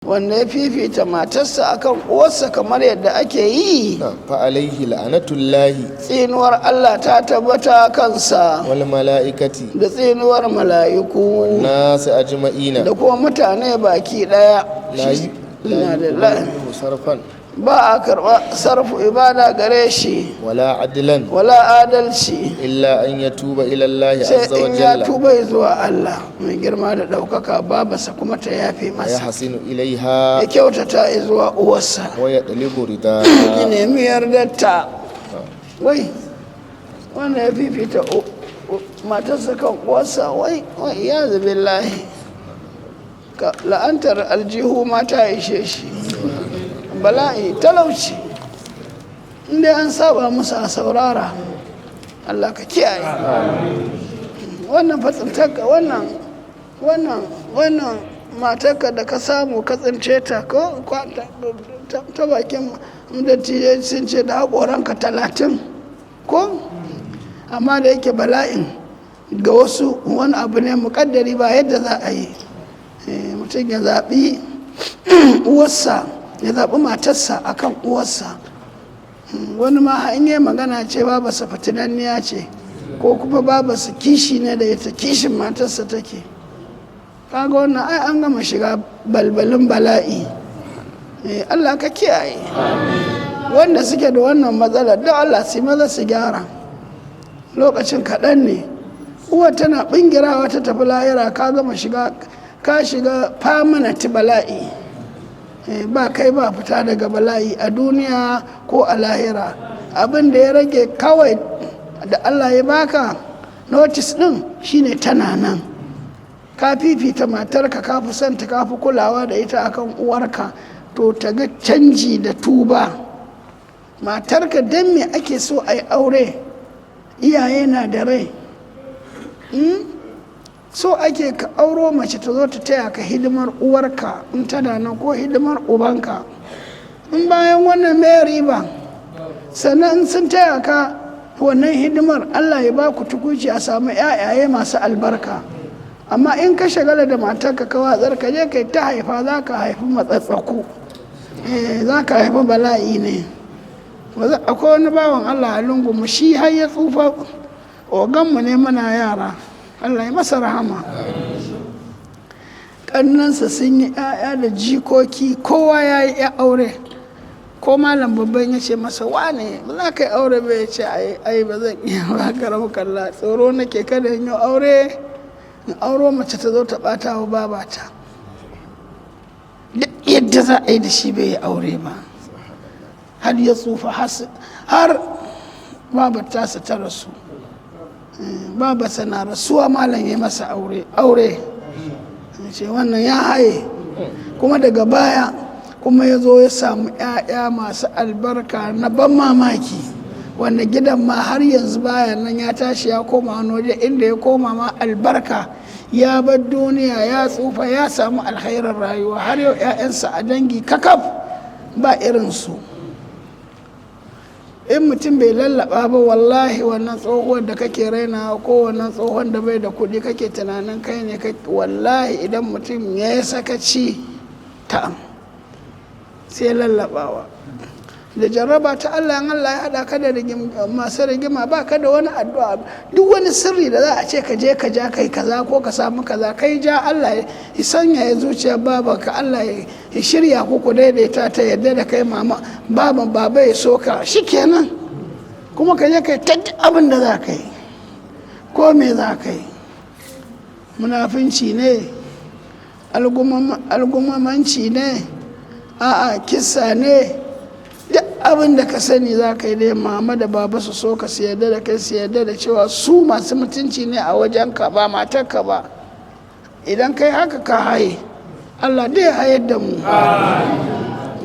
Wanda ya fifita matarsa akan uwarsa kamar yadda ake yi, نعم، فعليه لعنة الله tsinuwar Allah ta tabbata kansa والملائكة da tsinuwar mala'iku والناس أجمعين. da kuma mutane baki daya. لا ي- لا Inna يقبل lillahi. منه صرفا Ba a karɓa sarfu ibada gare shi ولا عدلا wala adalci إلا أن يتوب إلى الله sai عز in ya وجل tuba zuwa Allah mai girma da ɗaukaka, babarsa kuma ta yafe masa, ويحسن إليها ya kyautata zuwa uwarsa, ويطلب ya رضاها. Nemi yardarta. Wai wanda ya fifita matarsa kan uwarsa, wai wai ya billahi, ka la'antar aljihu ma ta ishe shi bala'i, talauci, inda an saba musu a saurara. Allah ka kiyaye. Wannan fatsintarka, wannan matarka da ka samu ka tsince ta ko ta bakin dattijai sun ce da haƙoranka 30 ko, amma da yake bala'in ga wasu wani abu ne muƙaddari, ba yadda za a yi. Mutum ya zaɓi uwarsa, ya zaɓi matarsa akan uwarsa. Wani ma in yi magana ce babarsa fitinanniya ce, ko kuma babarsa kishi ne da ita, kishin matarsa take. Kaga wannan ai an gama shiga balbalin bala'i. Allah ka kiyaye. Wanda suke da wannan matsalar, don Allah su yi maza su gyara, lokacin kaɗan ne. Uwa tana bingirawa ta tafi lahira, ka gama shiga, ka shiga permanent bala'i. Ba kai ba fita daga bala'i a duniya ko a lahira. Abin da ya rage kawai da Allah ya baka notice din shine tana nan, ka fifita matarka, ka fi son ta, ka fi kulawa da ita akan uwarka, to ta ga canji da tuba. Matarka, don me ake so a yi aure iyaye na da rai? So ake ka auro mace ta zo ta taya ka hidimar uwarka in tana nan, ko hidimar ubanka in bayan wannan. Mai riba? Sannan in sun taya ka wannan hidimar, Allah ya ba ku tukuci a samu 'ya'yaye masu albarka. Amma in ka shagala da matarka ka watsar, ka je kai ta haifa, za ka haifi matsatsaku. Za ka haifi bala'i ne. Akwai wani bawan Allah a lungu mu, shi har ya tsufa oganmu ne muna yara, Allah ya masa rahama. Ƙannansa sun yi 'ya'ya da jikoki, kowa ya yi aure. Ko malam babban ya ce masa, "Wane, ba za ka yi aure ba?" Ya ce, "Ai ba zan iya ba, karamu kalla, tsoro nake kada in yi aure, in auro mace ta zo ta bata wa babata." Duk yadda za a yi da shi bai yi aure ba har ya tsufa, har babar tasa ta rasu. Babarsa na rasuwa malam ya masa aure. Aure ce wannan ya haye. Kuma daga baya kuma ya zo ya samu 'ya'ya masu albarka na ban mamaki, wanda gidan ma har yanzu baya nan, ya tashi ya koma wani waje, inda ya koma ma albarka. Ya bar duniya ya tsufa, ya samu alkhairar rayuwa. Har yau 'ya'yansa a dangi kakaf ba irinsu. In mutum bai lallaba ba, wallahi wannan tsohuwar da kake raina ko wannan tsohon da bai da kuɗi kake tunanin kai ne, wallahi idan mutum ya yi sakaci ta sai lallabawa da jarraba ta Allah, in Allah ya haɗa ka da masu rigima, ba ka da wani addu'a. Duk wani sirri da za a ce ka je ka ja kai kaza ko ka samu kaza, kai ja Allah ya sanya ya zuciya babanka, Allah ya shirya ku, ku daidaita, ta yadda da kai, mama baban baba ya soka, shikenan. Kuma ka je kai ta duk abin da za ka yi, ko me za ka yi, munafinci ne, algumamanci ne, a'a kissa ne, duk abin da ka sani za ka yi dai mama da baba su so ka, su yarda da kai, su yarda da cewa su masu mutunci ne a wajenka, ba matarka ba. Idan kai haka ka haye. Allah dai ya hayar da mu.